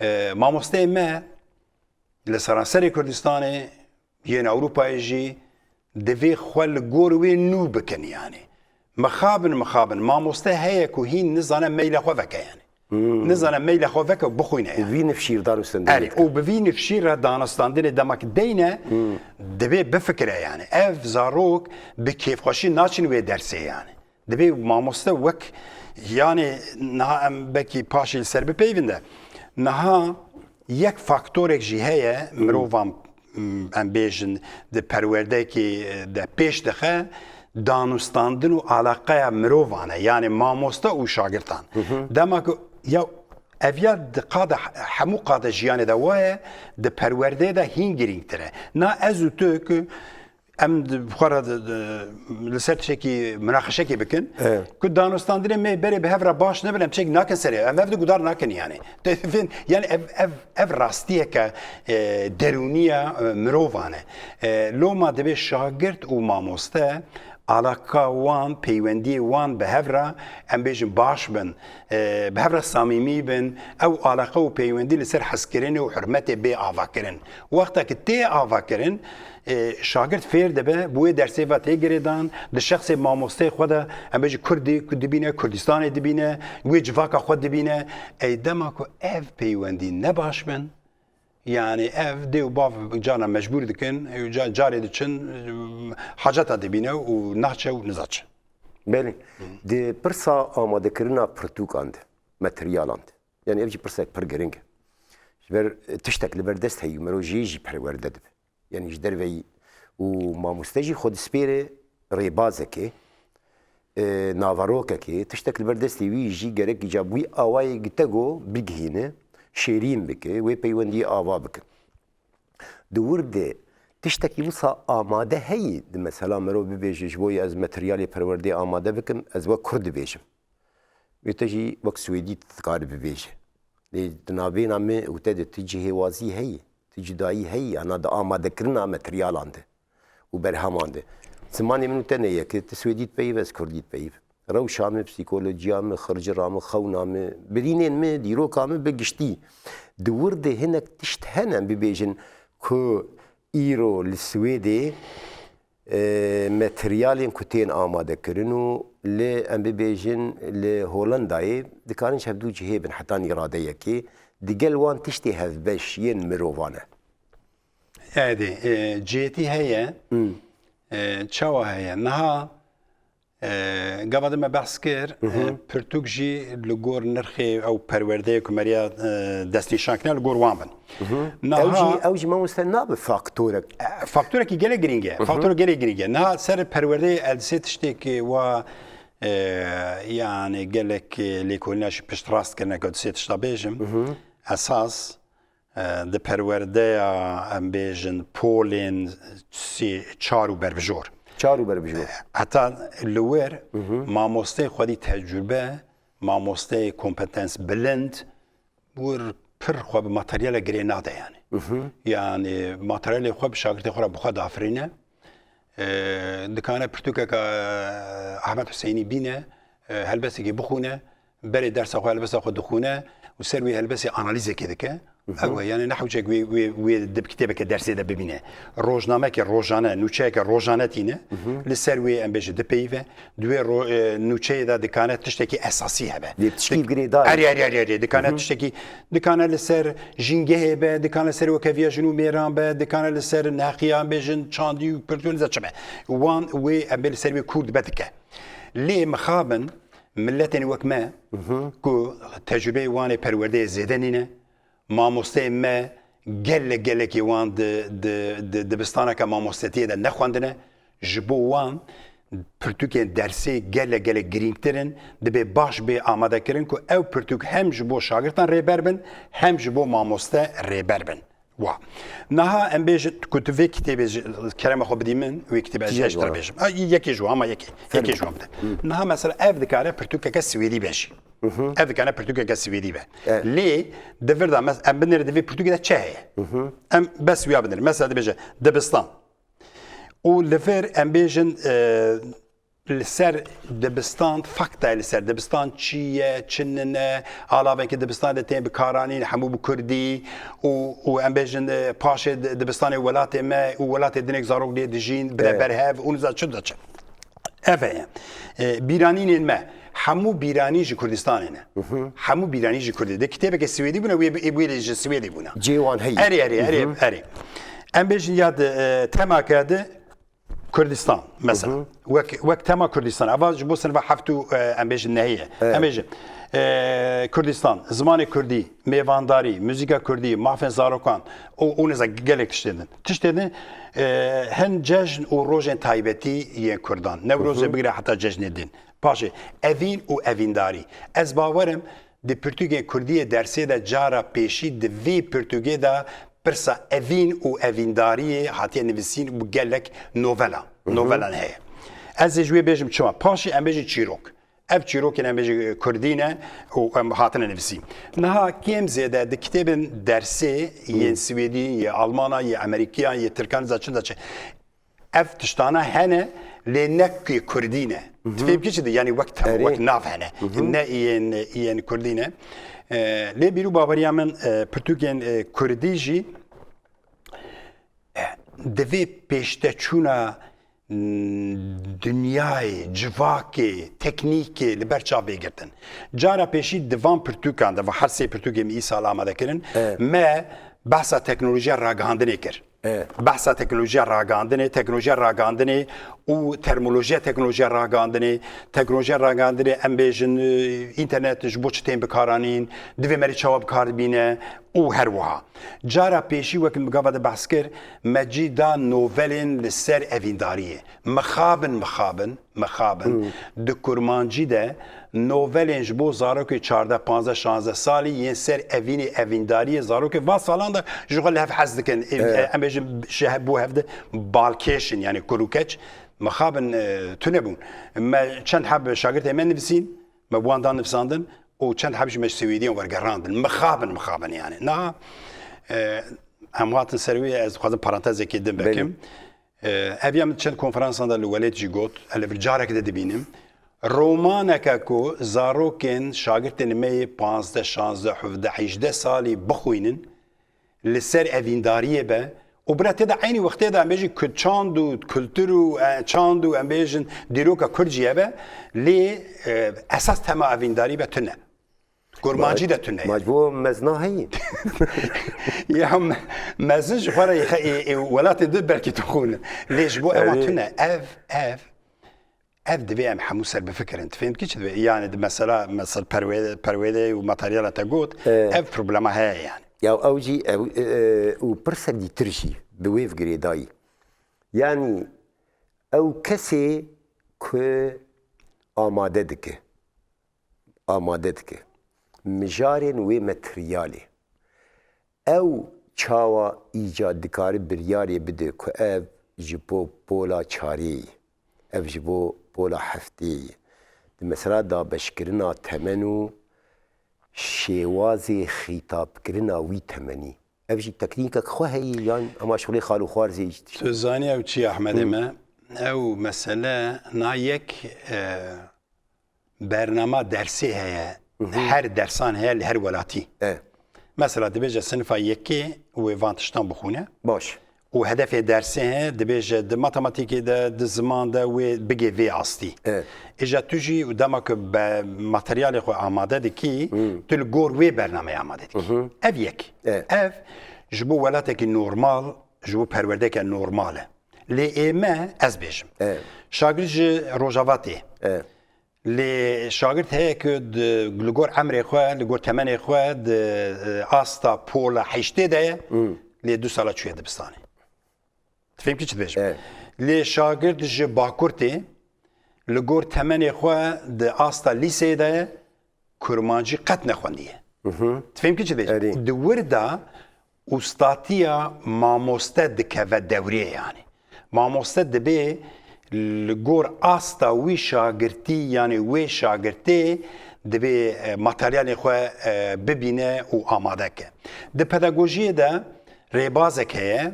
e, mamosteyê me li seranserê Kurdistanê, yên Ewropayê jî divê xwe li gor wê nû bikin yani. Mixabin, mixabin. Mamoste heye ku hîn nizane meyla xwe veke yani. Nizane meyla xwe veke û bixwîne yani. Û vî nifşîr danûstandinê Erê, dike. û bi vî nifşîr re danûstandinê demek deyne, divê bifikire yani. Ev zarok bi kêfxweşî naçin wê dersê yani. Divê mamoste wek, yani niha em belkî paşê li ser bipeyvin de. Niha yek faktorek jî heye, mirovan, m, em bêjin, di perwerdekê de pêş dixe, danûstandin û alaqeya mirovan e. Yani mamoste û şagirtan. Dema ku ya ev ya di qada, hemû qada jiyanê de waye, di perwerdeyê de hîn girîngtir e. Na ez û tu ku Em di xwe re di, di, li ser tiştekî, minaqeşekê bikin. Evet. Ku danûstandinê me berê bi hev re baş nebin, em tiştekî nakin serê. Em hev di gudar nakin yani. Te-, fin-, yani ev, ev, ev rastiyeke, e, derûniya, e, mirovan e. E, loma divê şagirt û mamoste alaka wan, peywendiyê wan bi hev re, em bêjin, baş bin, e, bi hev re samîmî bin. Ew alaka û peywendî li ser hezkirinê û hurmetê bê avakirin. Wexta ki tê avakirin, E, şagirt fêr dibe, bi wê dersê ve tê girêdan, di şexsê mamosteyê xwe de, em bêjin Kurdî ku dibîne, Kurdistanê dibîne, wê civaka xwe dibîne. Ey dema ku ev peywendî ne baş bin, yani ev dê û bav carna mecbûr dikin, û ca-, carê diçin, e, haceta dibîne û naçe û nizaçe. Belê. Di pirsa amadekirina pirtûkan de, materyalan de. Yani ev jî pirsek pir giring e. Ji ber, e, tiştek li ber dest heyî, mero jê jî perwerde dibe. Yani ji derveyî û mamoste jî xwe dispêre rêbazekê, e, naverokekê, tiştek li ber destê wî jî gerek îca bi wî awayê gitego bigihîne, şêrîn bike, wê peywendiyê ava bike. Di wir de tiştekî wisa amade heyî, di mesela mirov bibêje, ji bo ez materyalê perwerdeyê amade bikim, ez wek kurd dibêjim. Wê te jî wek swêdî dikare bibêje. Lê di navbêna me û te de tu cihêwazî heyî, tu cudayî heyî, ana di amadekirina materyalan de û berheman de. Zimanê min û te ne yek e, tu swêdî dipeyive, ez kurdî dipeyivim. Rewşa min, psîkolojiya min, xircira min, xewna min, birînên min, dîroka min bi giştî. Di wir de hinek tişt hene em bibêjin ku îro li Swêdê e, materyalên ku tên amadekirin û li, em bibêjin, li Hollandayê dikarin ji hevdû cihê bin heta nîradeyekê, digel wan tiştê hevbeş yên mirovan e. Êdî, e, cihêtî heye. E, çawa heye? Niha, e, gava din me behs kir, e, pirtûk jî li gor nirxê ew perwerdeyê ku meriya, e, destnîşankirine li gor wan bin. Niha, Ew jî, ew jî mamoste nabe faktorek. Faktorekî gelek girîng e. Faktorek gelek girîng e. Niha ser perwerdeyê, ez sê tiştêk wa, e, yani gelek, e, lêkolîna jî piştrast kirine ku di sê tişta bêjim. Esas, e, di perwerdeya, em bêjin, polên sê, çar û berbijor. Çar û berbijor. Heta li wir, mamosteyê xwedî tecrûbe, mamosteyê kompetens bilind, wir pir xwe bi materyala girê nade yani. Yani materyalê xwe bi şagirtê xwe re bi xwe dafirîne. E, dikane pirtûkeke, e, Ahmet Hüseyinî bîne, e, helbestekê bixwîne, berê dersa xwe helbesta xwe dixwîne û ser wê helbestê analîzekê dike. Ew e, yani ne hewcek wê, wê, wê di kitêbeke dersê de bibîne. Rojnameke rojane, nûçeyeke rojane tîne, li ser wê em bêjin dipeyive, di wê ro-, e, nûçeyê de dikane tiştekî esasî hebe. Lê tişkî girêdayî. Erê, erê, erê, erê. Dikane tiştekî, dikane li ser jîngehê be, dikane li ser wekheviya jin û mêran be, dikane li ser neheqiya, em bêjin, çandî û pirtûkên de çi be. Wan wê em bê li ser wê kûr dibe dike. Lê mixabin, miletên wek me, ku tecrûbeyê wan ê perwerdeyê zêde nîne, mamosteyên me gelek gelekî wan di, di, di dibistaneke mamostetiyê de nexwendine. Ji bo wan pirtûkên dersê gelek gelek girîngtir in, dibê baş bê amadekirin ku ew pirtûk hem ji bo şagirtan rêber bin, hem ji bo mamoste rêber bin. Wa. Niha em bêjin ku tu vê kitêbê ji kerema xwe bidî min, wê kitêbê ez Tijî ez ji te re ji wan. bêjim. A, yekê ji wan, ama yekê. Fermo. Yekê ji wan bide. Niha mesela ev dikare pirtûkeke swêdî be jî. Ev dikare pirtûkeke swêdî be. Evet. Lê di vir de mes-, em binêrin di vê pirtûkê de çi heye? Em bes wiya binêrin. Mesela dibêje dibistan. Û li vir em bêjin, e, li ser dibistan, faktayê li ser dibistan çi ye, çi nine, alavekî dibistan de tên bikaranîn, hemû bi kurdî û, û em bêjin, e, paşê di-, dibistanê welatê me û welatê dinek zarok lê dijîn, bide Evet. berhev û niza çi da çi. Ev heye. E, bîranînên me, hemû bîranî ji Kurdistanê ne. Hemû bîranî ji Kurdî. De kitêbeke Swêdî bûne, wê, wê, wê ji Swêdê bûne. Cê wan heye. Erê, erê, erê, erê. Em bêjin ya di, e, temake di Kurdistan, mesela. Wek, wek tema Kurdistan. Eva ji bo sinifa heft û, e, em bêjin nehê ye. Evet. Em bêjin, e, Kurdistan, zimanê Kurdî, mêvandarî, muzîka Kurdî, mafên zarokan û, û neza gelek tiştê din. Tiştê din, e, hin cejn û rojên taybetî yên Kurdan. Newrozê bigire heta cejnê din. Paşê, evîn û evîndarî. Ez bawer im, di pirtûkên Kurdî yê dersê de cara pêşî di vî pirtûkê de pirsa evîn û evîndariyê hatiye nivîsîn û gelek novela, novelan heye. Ez ê ji wê bêjim çima. Paşê em bêjin çîrok. Ev çîrokên em bêjin Kurdî ne û em hatine nivîsîn. Niha kêm zêde di kitêbên dersê yên Swêdî, yê Almana, yê Emerîkiyan, yê Tirkan, za çi, za çi. Ev tiştana hene, lê ne ku Kurdî ne. Tu fêm kî çi di? Yanî wek tema, Erê. wek nav hene. Ne yên, yên Kurdî ne. E, lê bîr û baweriya min, e, pirtûkên, e, Kurdî jî, e, divê pêşteçûna, m, dinyayê, civakê, teknîkê li ber çav bê girtin. Cara pêşî di van pirtûkan de, va her sê pirtûkê min îsal amade kirin, Evet. me behsa teknolojiya ragihandinê kir. Evet. Behsa teknolojiya ragihandinê, teknolojiya ragihandinê û termolojiya teknolojiya ragihandinê, teknolojiya ragihandinê em bêjin, e, înternet ji bo çi tên bikaranîn, divê merî çawa bikar bîne û her wiha. Cara pêşî wek min gava de behs kir, me cî da novelên li ser evîndariyê. Mixabin, mixabin, mixabin. Di kurmancî de novelên ji bo zarokê çardeh, panzdeh, şazdeh salî yên ser evînê, evîndariyê zarokê van salan de ji xwe li hev hez dikin. Ê, Evet. em bêjin ji hev, bo hev de balkêş in, yani kurûkeç. Mixabin, e, tune bûn. Me çend heb şagirtê me nivîsîn, me bi wan dan nivîsandin û çend heb jî me ji Swêdiyan wergerandin. Mixabin, mixabin yani. Niha, e, em hatin ser wê, ez dixwazim parantezekê din Belê. bekim. E, ev ya min çend konferansan de li welêt jî got, ez li vir careke de dibînim. Romaneke ku zarokên şagirtên me yê panzdeh, şazdeh, hevdeh, hejdeh salî bixwînin, li ser evîndariyê be û bira tê de eynî wextê de em bêjin ku çand û kultur û, e, çand û em bêjin dîroka Kurd jî hebe, lê, e, esas tema evîndarî be tune. Kurmancî de tune. Ma ji bo mezna heyî. Ya me-, mezin ji xwe re yê xe-, ê, ê welatê di belkî dixwînin. Lê ji bo ewan Erê. tune. Ev, ev, ev divê em hemû ser bifikirin. Tu fêm dikî çi divê? Yani di mesela, mesela perwê-, perwêdê û materyala te got, Ee. ev problema heye yani. Ya ew jî, ew, e, e, û pirsekî tir jî bi wê girêdayî. Yani ew kesê ku amade dike, amade dike mijarên wê materyalê. Ew çawa îca dikare biryarê bide ku ev ji bo pola çarê ye, ev ji bo pola heftê ye. Di mesela dabeşkirina temen û şêwazê xîtabkirina wî temenî. Ev jî teknîkek xwe heye yan hema şixulê xal û xwarzê jî tişt. Tu zanî ew çi ye Ehmedê Hı. me? Ew mesele na yek, e, bernama dersê heye. Hı hı. Her dersan heye li her welatî. E. Mesela dibêje sinifa yekê wê van tiştan bixwîne. Baş. Û hedefê dersê heye, dibêje di matematîkê de, di ziman de wê bigê vê astî. E. Îja tu jî û dema ku be materyalê xwe amade dikî, Hmm. tu li gor wê bernameyê amade dikî. Mhm. Ev yek. E. Ev ji bo welatekî normal, ji bo perwerdeyeke normal e. Lê ê me, ez bêjim. E. Şagird ji Rojava tê. E. Lê şagirt heye ku di, li gor emrê xwe, li gor temenê xwe di, e, asta pola heştê de ye, Hmm. lê du sala çûye dibistanê. Tu fêm kî çi dibêjim? Evet. Lê şagirt ji Bakur tê, li gor temenê xwe di asta lîseyê de ye, kurmancî qet nexwendiye. Mhm. Tu fêm kî çi dibêjim? Erê. Di wir de ustatiya mamoste dikeve dewrê yani. Mamoste dibê li gor asta wî şagirtî, yani wê şagirtê dibê, e, materyalên xwe, e, bibîne û amade ke. Di pedagojiyê de rêbazek heye,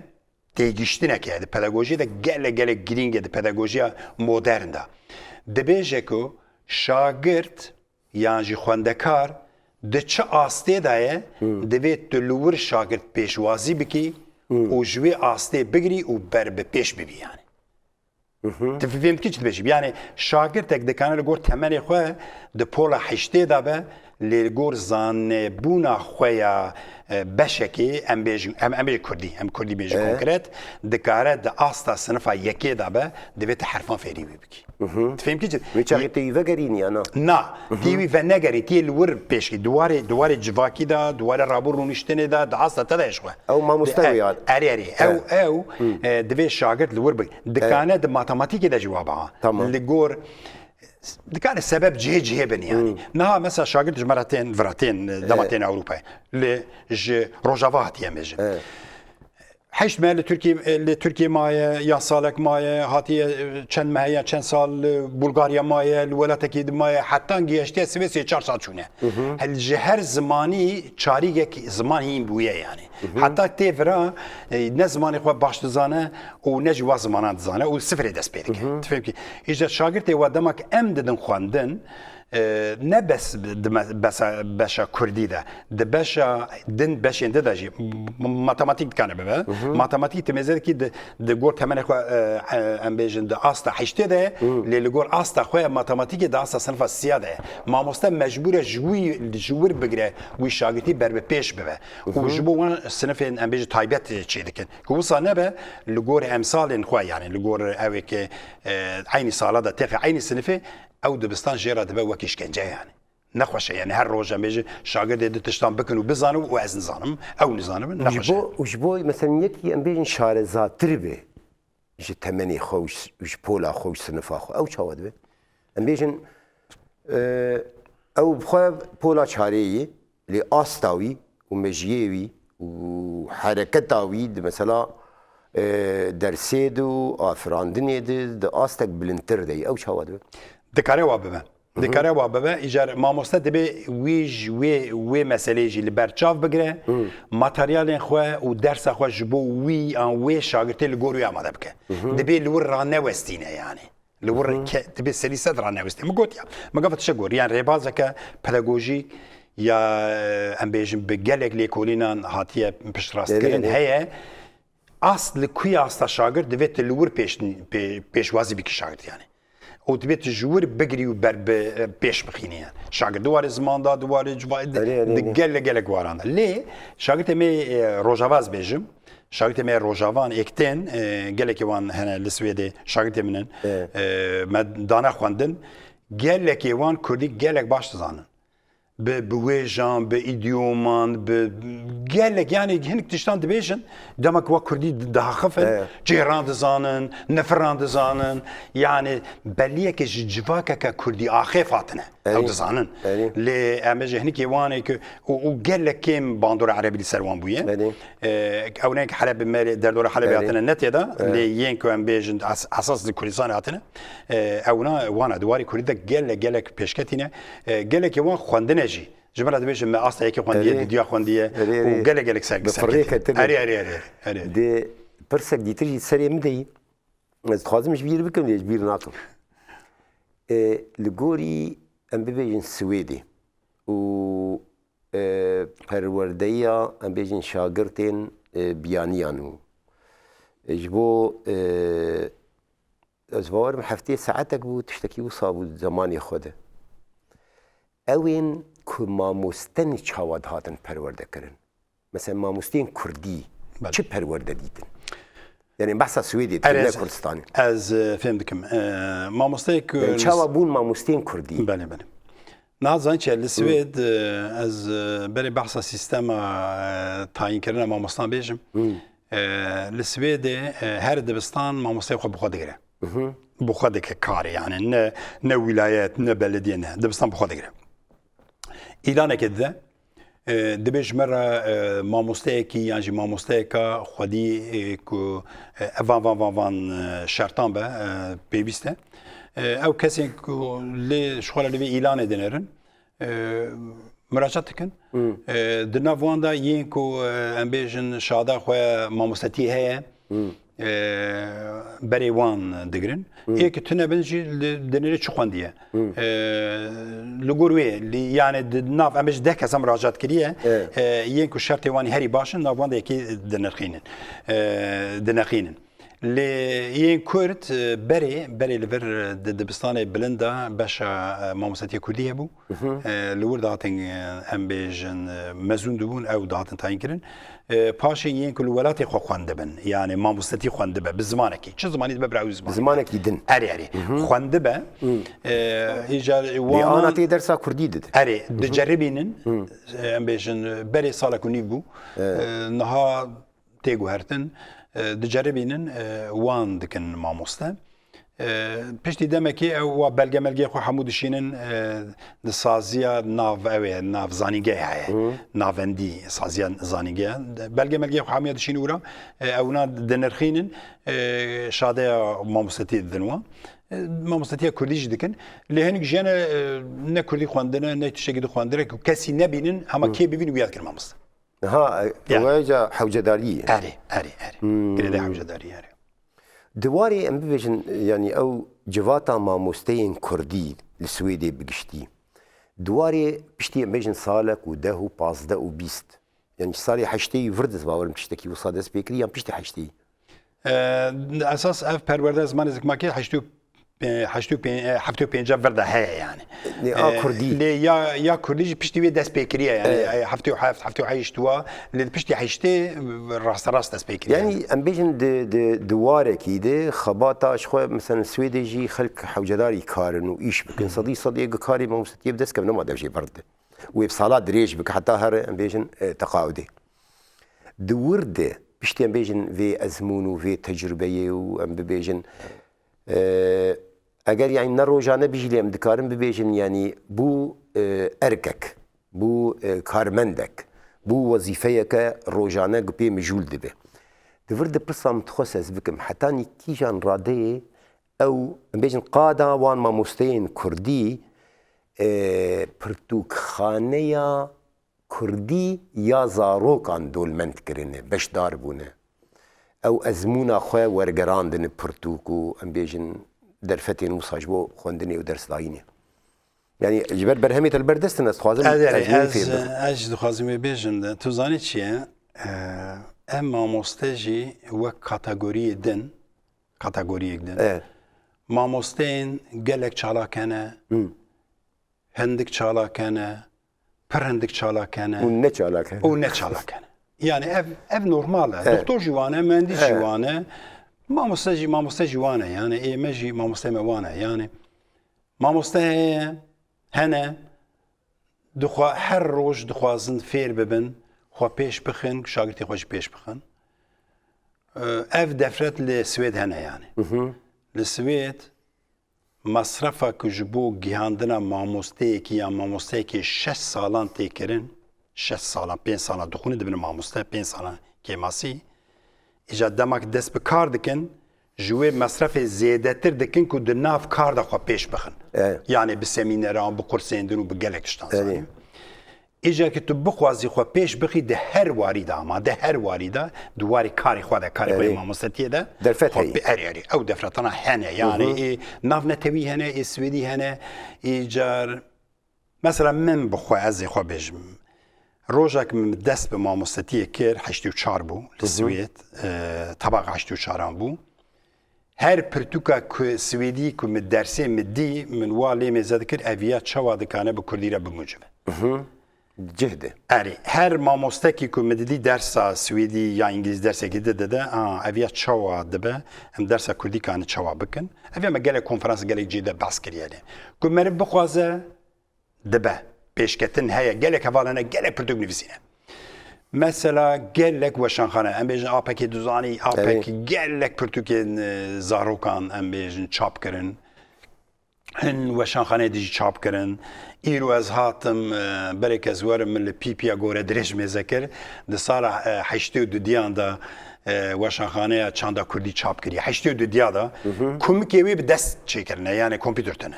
têgihiştinek heye. Di pedagojiyê de gelek, gelek girîng e, di pedagojiya modern de. Dibêje ku şagirt yan jî xwendekar di çi astê de ye, Hmm. divê tu li wir şagirt pêşwazî bikî Hmm. û ji wê astê bigirî û ber bi pêş bibî yani. Mhm. Tu fêm dikî çi dibêjim? Yani şagirtek dikane li gor temenê xwe di pola heştê de be, lê li gor zanebûna xwe ya, e, beşekê, em bêjin, em, em bêjin kurdî, em kurdî bêjin E. konkret, dikare di asta sinifa yekê de be, divê tu herfan fêrî wî bikî. Mhm. Tu fêm kî çi? Wê çaxê tê wî vegerînî ya na? Na, Mhm. tê wî venegerî, tê li wir pêşkî. Di warê, di warê civakî de, di warê rabû rûniştinê de, di asta te de ji xwe. Ew mamoste Di-, wê ya. Erê, erê. Ew, Evet. ew, Hı. e, divê şagirt li wir bi. Dikane Evet. di matematîkê de ji wa biha. Tamam. Li gor, dikane sebeb cihê cihê bin yani. Hı. Niha mesela şagirt ji me re tên, vira tên, dema Evet. tên Ewropayê. Li ji Rojava hatiye me jin. Evet. Heşt meh li Tirkiyê, li Tirkiyê maye, ya salek maye, hatiye, e, çend meh ya çend sal li Bulgarya maye, li welatekî di maye, heta gihiştiye sibê sê çar sal çûne. Hı hı. Hel ji her zimanî çarîgek ziman hîn bûye yani. Hı hı. Heta tê vira, e, ne zimanê xwe baş dizane û ne jî wa zimanan dizane û sifirê dest pê dike. Hı hı. Tu fêm kî, îşte şagirtê we dema ki em didin xwendin, E, ne bes di me-, besa, beşa kurdî de, di beşa din, beşên din de jî m-, matematîk dikane bibe. Matematîk ti mêze dikî di, di gor temenê xwe, e, e, em bêjin di asta heştê de ye, lê li gor asta xwe matematîkê di asta sinifa siya de ye. Mamoste mecbûr e ji wî, ji wir bigire, wî şagirtî ber bi pêş bibe. Û ji bo wan sinifên, em bêjin, taybet çê dikin. Ku wisa nebe, li gor emsalên xwe, yani li gor ewê ke, e, eynî sala de têxe eynî sinifê, ew dibistan jê re dibe wek îşkence yani. Nexweş e yani her roj em bêjin şagirdê di tiştan bikin û bizanin û ez nizanim, ew nizanim, Û ji nexweş e. bo, û ji bo, mesela, yekî em bêjin şarezatir be ji temenê xwe û ji, û ji pola xwe û ji sinifa xwe. Ew çawa dibe? Em bêjin, e, ew bi xwe pola çarê ye, lê asta wî û mejiyê wî û hereketa wî di, mesela, e, dersê de û afirandinê de, di astek bilindtir de ye. Ew çawa dibe? Dikare wa bibe. Dikare wa bibe, îcar mamoste dibe wî ji wê, wê meseleyê jî li ber çav bigire, materyalên xwe û dersa xwe ji bo wî an wê şagirtê li gor wê amade bike. Dibe li wir ranewestîne yani. Li wir ke-, dibe serî sed ranewestîne. Min gotiya, min gava tiştek gor, yani rêbazeke pedagojîk ya, em bêjin, bi gelek lêkolînan hatiye piştrastkirin Erê, erê. heye. Ast li ku ye asta şagirt, divê tu li wir pêş-, pê-, pêşwazî bikî şagirt yani. Û divê tu ji wir bigirî û ber bi, e, pêş bixînî yani. Şagirt di warê ziman de, di warê civakê de, Erê, erê, di erê. gelek, gelek waran de. Lê şagirtê me, e, Rojava ez bêjim, şagirtê me Rojavan êk tên, e, gelekê wan hene li Swêdê, şagirtê min in. Evet. E, me dane xwendin. Gelekê wan kurdî gelek baş dizanin. Bi, bi wêjan, bi îdîoman, bi gelek, yani hinek tiştan dibêjin, dema ku we kurdî di-, diaxifin, Evet. cêran dizanin, nifiran dizanin, yani beliyeke ji civakeke kurdî axêf hatine. Ew Erê. dizanin. Erê. Lê em bêjin hinek ê wan ê ku û, û gelek kêm bandora erebî li ser wan bûye. Erê. E, ew ne Heleb, me derdora Helebê Erê. hatine ne tê de, Evet. lê yên ku em bêjin es-, esas li Kurdistanê hatine. E, ewna wana di warê kurdî de gelek, gelek pêşketî ne. E, gelekê wan xwendine jî. Ji min re dibêjin me asta yekê xwendiye, Erê. didiya xwendiye Erê, û erê. gelek, gelek ser-, Bi serketî. firrê ketine. Erê, erê, erê, erê. Dê pirsek dîtir jî serê min de yî. Ez dixwazim ji bîr bikim, lê ji bîr nakim. E, li gorî em bibêjin Swêdê û, e, perwerdeya, em bêjin şagirtên, e, biyaniyan û, e, ji bo, e, ez bawerim heftê saetek bû, tiştekî wisa bû di zemanê xwe de. Ew ên ku mamoste ne çawa dihatin perwerde kirin? Mesela mamosteyên kurdî Belê. çi perwerde dîtin? Yani behsa Swêdê dikin, Erê, ne ez, Kurdistanê. ez, e, fêm dikim. E, mamosteyê ku Yani çawa bûn mamosteyên kurdî? Belê, belê. Niha zanî çi ye, li Swêd, e, ez, e, berê behsa sîstema, e, tayînkirina mamostan bêjim. E, li Swêdê, e, her dibistan mamosteyê xwe bi xwe digire. Bi xwe dike karê, yani ne, ne wîlayet, ne belediye, ne. Dibistan bi xwe digire. Îlanekê dide, e, dibê ji me re, e, mamosteyekî yan jî mamosteyeka xwedî, e, ku, e, van, van, van, van, e, şertan be, e, pêwîst e. E, ew kesên ku lê ji xwe re li vê îlanê dinêrin, e, muracat dikin. E, di nav wan de yên ku, e, em bêjin şada xwe mamostetiyê heye, e, berê wan digirin. Ê ki tune bin jî li, dinêrê çi xwendiye. E, li gor wê, li, yani di nav em bêjin deh kesa muracat kiriye. Evet. E, yên ku şertê wan herî baş in, nav wan de yekê dinirxînin. E, dineqînin. Lê yên Kurd, e, berê, berê li vir, e, di dibistanê bilind de beşa, e, mamostetiya Kurdî hebû. E, li wir dihatin, e, em bêjin, e, mezûn dibûn, ew dihatin tayîn kirin. E, paşê yên ku li welatê xwe xwendibin, yani mamostetî xwendibe, bi zimanekî, çi zimanî dibe bira ew ziman. Bi zimanekî din. Erê, erê. Xwendibe, e, îcar Lê wana ana tê dersa Kurdî didin. Erê, diceribînin, e, em bêjin, e, berê salek û nîv bû. E, niha tê guhertin, e, diceribînin, e, wan dikin mamoste. E, piştî demekê ew wa belge melgeyê xwe hemû dişînin, e, di saziya nav ew ê, nav zanîngehê heye. Navendî, saziya zanîngehe. Belge melgeyê xwe hemûya dişînin wira, e, ewna dinirxînin, e, şadeya mamostetiyê didin wan. E, mamostetiya Kurdî jî dikin. Lê hinek jiyane, e, ne Kurdî xwendine, ne tiştekî di xwendine, ku kesî nebînin, hema kê bibînin wiya dikin mamoste. Ha, Ya. Wêca hewcedarî ye. Erê, erê, erê. Girêdayî hewcedarî, erê. Di warê em bibêjin, yanî ew civata mamosteyên Kurdî li Swêdê bi giştî. Di warê piştî em bêjin salek û deh û pazdeh û bîst. Yani salê heştê yî vir de ez bawerim tiştekî wisa dest pê kirî yan piştî heştê yî. Ee, esas ev perwerde zimanê zikmakê heştê û pê-, heştê û pê-, e, heftê û pênc vir de heye yani. Ne, a Kurdî. Lê ya, ya Kurdî jî piştî wê dest pê kiriye yani. Evet. E, heftê û heft, heftê û heşt wa, lê piştî heştê rasterast dest pê kiriye. Yani em bêjin di, di, di warekî de xebata ji xwe, mesela Swêdê jî xelk hewcedarî karin û îş bikin. Sedî sedê gu karê mamostetiyê bi dest kevin nema dev jê berde. Wê bi sala dirêj bike heta here em bêjin e, teqaudê. Di wir de piştî em bêjin vê ezmûn û vê tecrubeyê û em bibêjin e, eger yani ne rojane bijî lê em dikarin bibêjin yani bû e, erkek, bû e, karmendek, bû wezîfeyeke rojane gu pê mijûl dibe. Di vir de pirsa min dixwest ez bikim, hetanî kîjan radeyê ew, em bêjin qada wan mamosteyên kurdî e, pirtûkxaneya kurdî ya zarokan dolmend kirine, beşdar bûne. Ew ezmûna xwe wergerandine pirtûk û em bêjin derfetên wisa ji bo xwendinê û dersdayînê. Yani ji ber berhemê te li ber dest in, ez dixwazim Ez, ezmûn ez, fêr bikim. Ez jî dixwazim wê bêjim de. Tu zanî çi ye? Ee, em mamoste jî wek kategoriyê din, kategoriyek din. Evet. Mamosteyên gelek çalak hene, Hı. hindik çalak hene, pir hindik çalak hene Û ne çalak hene. û ne çalak hene. Yani ev, ev normal e. Evet. Doktor jî wan e, mühendis jî Evet. wan e. Mamoste jî, mamoste jî wan e. Yani ê me jî mamoste me wan e. Yani mamoste heye, hene, dixwa-, her roj dixwazin fêr bibin, xwe pêş bixin, şagirtê xwe jî pêş bixin. Ee, ev defret li Swêd hene yani. Li Swêd masrefa ku ji bo gihandina mamosteyekî yan mamosteyekê şeş salan tê kirin, şeş salan, pênc salan dixwînin dibin mamoste, pênc salan kêmasî, îca dema ku dest bi kar dikin, ji wê mesrefê zêdetir dikin ku di nav kar de xwe pêş bixin. Evet. Yani bi semîneran, bi kursên din û bi gelek tiştan Evet. zanî. Îcar ki tu bixwazî xwe pêş bixî di her warî de, ama di her warî de, di warî karê xwe de, karê xwe Erê. Mamosetiyê de Derfet xwe heyî. pê-, erê, erê. Ew derfetana hene. Yani ê navnetewî hene, ê swêdî hene, îcar mesela min bi xwe, ez ê xwe bêjim. Rojek min dest bi mamosetiyê kir, heştê û çar bû, li Swêd, e, tebaqa heştê û çaran bû. Her pirtûka ku swêdî ku min dersê min dî, min wa lê mêze dikir, ev ya çawa dikane bi kurdî re bimucive. Cih de. Erê, her mamostekî ku min didî dersa swêdî ya îngilîz dersekî dide de, a, ev ya çawa dibe, em dersa kurdî kane çawa bikin. Ev ya me gelek konferans, gelek cî de behs kiriye lê. Ku meriv bixwaze, dibe. Pêşketin heye, gelek heval hene, gelek pirtûk nivîsîne. Mesela gelek weşanxane, em bêjin A P K Duzanî, A P K, Evet. Gelek pirtûkên e, zarokan, em bêjin, çap kirin. Hin weşanxaneyê dijî çap kirin. Îro ez hatim, e, berek ez werim, min li P P ya gore dirêj mêze kir. Di sala e, heştê û dudiyan de e, weşanxaneya çanda kurdî çap kiriye. Heştê û dudiya de kumikê wê bi dest çêkirine, yani kompîter tune.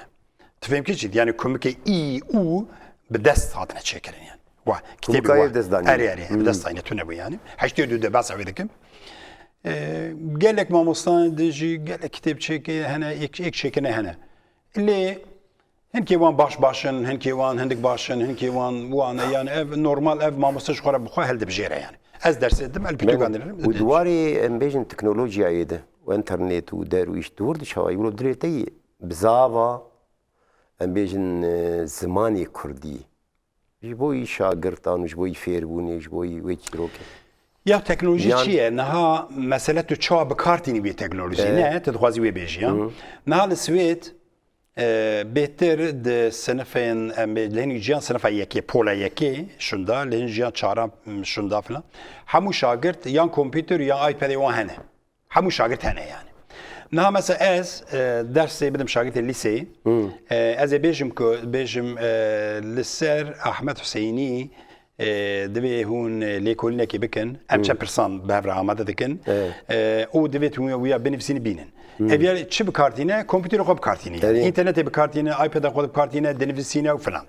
Tu fêm kir çi? Yani kumikê î, û bi dest hatine çêkirin yani. Wa, kitêbê Kumika wa. yê bi dest danî. Erê, erê, bi dest danî, tune bû yani. Heştê û du de behsa wê dikim. E, gelek mamostan de jî gelek kitêb çêkê hene, êk, êk çêkine hene. Lê hinkê wan baş baş in, hinkê wan hindik baş in, hinkê wan wan e. Yani ev normal, ev mamoste ji xwe re bi xwe hildibijêre yani. Ez dersê didim, el pirtûkan dinerim. Û di warê em bêjin teknolojiyayê de û internet û der û îş di wir de çawa yî wilo dilê te yî bi zava em bêjin e, zimanê kurdî ji bo yî şagirtan û ji bo yî fêrbûnê, ji bo yî wê çîrokê. Ya teknolojî Yan- çi ye? Niha mesele tu çawa bi kar tînî wê teknolojî? Evet. Ne, tu dixwazî wê bêjî ya. Niha li Swêd e, bêtir di sinifên em bê, li hin jiyan sinifa yekê, pola yekê şunda, li hin jiyan çaran m, şunda filan. Hemû şagirt yan kompîter yan iPadê wan hene. Hemû şagirt hene yani. Niha mesela ez e, dersê bidim şagirtê lîseyê. E, ez ê bêjim ku bêjim e, li ser Ahmet Hüseyinî e, divê hûn e, lêkolînekê bikin. Em çend pirsan bi hev re amade dikin. Evet. E, û divê hûn wiya binivîsîn bînin. Ev ya çi bi kar tîne? Kompûterê xwe bi kar tîne. Erê. Înternetê bi kar tîne, iPadê xwe bi kar tîne, dinivîsîne û filan.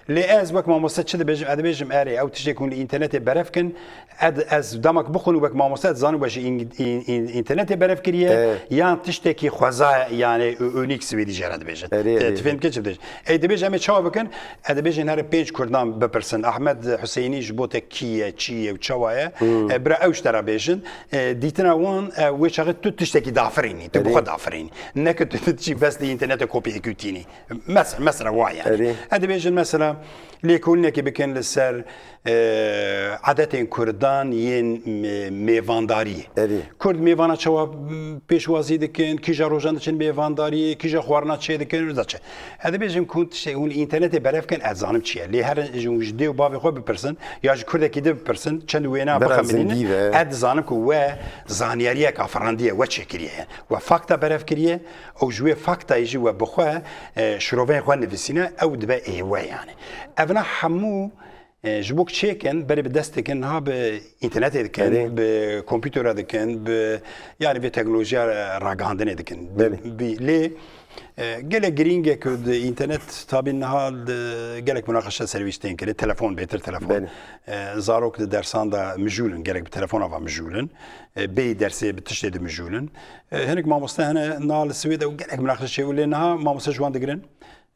Lê ez wek mamoste çi dibêjim? Ez dibêjim, erê, ew tiştê ku hûn li înternetê berev kin, ez, ez dema ku bixwin û wek mamoste ez dizanim we ji în-, în-, în-, înternetê berev kiriye, Erê. yan tiştekî xweza, yani ü-, ünîk swêdî jê re dibêjin. Erê, Te- erê. Tu fêm dikin çi dibêjin? Ey dibêjin em ê çawa bikin? Ez dibêjin here pênc kurdan bipirsin. Ahmed Huseyinî ji bo te kî ye, çi ye û çawa ye? E, bira ew ji te re bêjin. E, dîtina wan, e, wê çaxê tu tiştekî dafirînî, tu bi Erê. xwe dafirînî. Ne ku tu tu çî bes li înternetê kopyayekî tînî. Mes-, mesela wa yani. Erê. Ez dibêjin mesela lêkolînekê bikin li ser, e, edetên kurdan yên, e, mêvandariyê. Erê. Kurd mêvana çawa, m, pêşwazî dikin, kîja rojan diçin mêvandariyê, kîja xwarina çê dikin, da çi. Ez dibêjim ku hûn tiştê, hûn înternetê berev kin, ez zanim çi ye. Lê her ji, ji dê û bavê xwe bipirsin, ya ji kurdekî di bipirsin, çend wêna Bera bixemilînin, zindî ve. ez dizanim ku we zanyariyeka firandiye, we çêkiriye. We fakta berev kiriye, ew ji wê faktayê jî we bi xwe, e, şiroveyên xwe nivîsîne, ew dibe ê we yani. Evna hemû, e, ji bo çêkin, berê bi dest dikin, niha bi înternetê dikin, Erê. bi kompûtera dikin, bi, yani bi teknolojiya ragihandinê dikin. Bi, Belê. bi, lê, e, gelek girîng e ku di înternet tabî niha di gelek munaqeşe ser wî tiştên kirin. Telefon, bêtir telefon. Belê. E, zarok di dersan de mijûl in, gelek bi telefona ve mijûl in. E, bêyî dersê bi tiştê de mijûl in. E, hinek mamoste hene niha li Swêd ew gelek munaqeşe çêbû, lê niha mamoste ji wan digirin.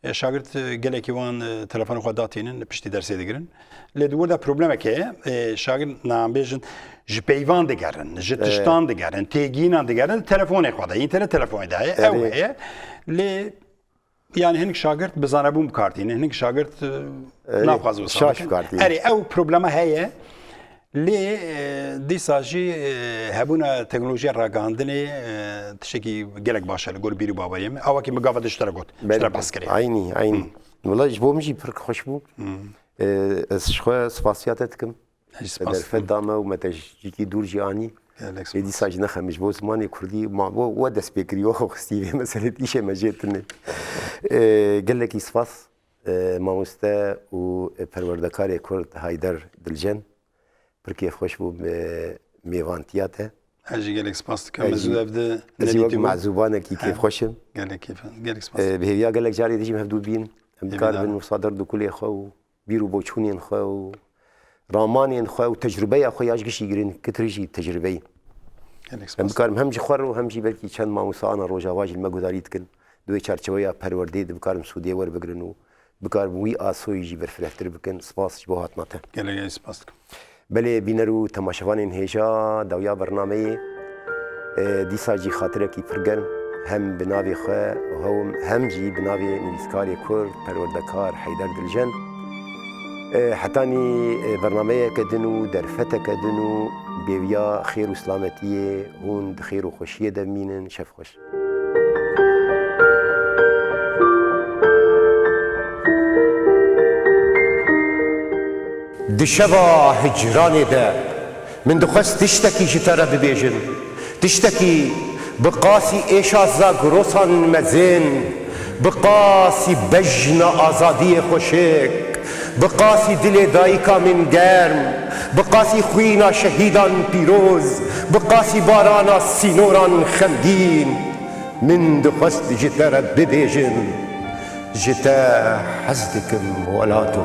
E, şagirt, e, gelekî wan, e, telefonê xwe datînin, piştî dersê digirin. Lê di wir de problemek heye. E, şagirt, na em bêjin, ji peyvan digerin, ji E. tiştan digerin, têgînan digerin, di telefonê xwe de, înternet telefonê de heye, ew Erê. heye. Lê, yani hinek şagirt bi zanebûn bi kar tînin, hinek şagirt, e, Erê, naxwazin wisa şaş bikin. bi kar tînin. Erê, ew problema heye. Lê, e, dîsa jî, e, hebûna teknolojiya ragihandinê, e, tiştekî gelek baş e li gor bîr û baweriyê min. Awakî min gava di ji te re got, ji te re Belê. behs kirê. Eynî, eynî. Hmm. Wela ji bo min jî pir xweş bû. Hmm. E, ez ji xwe spasiya te dikim. Ez jî Te spas derfet dikim. da me û me te ji cîkî dûr jî anî. Gelek Ê spas. dîsa jî nexemî ji bo zimanê kurdî ma bo we dest pê kirî, we xwe xistî vê meselê, îşê me jê tune. E, gelekî spas, e, mamoste û perwerdekarê kurd Hayder Dilcen. Pir kêfxweş bûm bi mêvantiya te. Ez jî gelek spas dikim. Ez Ez jî, zû ev di ez jî wek nedîtibûm. mezûbanekî Ha. kêfxweş im. Gelek kêf, gelek spas. Ee, bi hêviya gelek carê dijî em hevdû bîn. Em Hêvî bikaribin dara. wisa derdikulê xwe û bîr û boçûnên xwe û ramanên xwe û tecrûbeya xwe ya ji gişî girîngtir jî tecrûbeyî. Gelek Em spas. bikarim hem ji xwe re û hem jî belkî çend mamosta ana Rojava jî li me guhdarî dikin. Di wê çarçeweya perwerdeyê de bikarim sûdê werbigirin û bikarin wî asoyî jî berfirehtir bikin. Spas ji bo hatina te. Gelek gelek spas dikim. Belê bîner û temaşevanên hêja dawiya bernameyê, e, dîsa jî xatirekî pir germ hem bi navê xwe û hem, hem jî bi navê nivîskarê kurd, perwerdekar Heyder Diljen. E, hetanî, e, bernameyeke din û derfeteke din û bêwiya xêr û silametiyê hûn di xêr û xweşiyê de bimînin. Şev xweş. Di şeva hicranê de min dixwest tiştekî ji te re bibêjim. Tiştekî bi qasî êşa zagrosan mezin, bi qasî bejna azadiyê xweşik, bi qasî dilê dayika min germ, bi qasî xwîna şehîdan pîroz, bi qasî barana sînoran xemgîn. Min dixwest ji te re bibêjim, ji te hez dikim welato.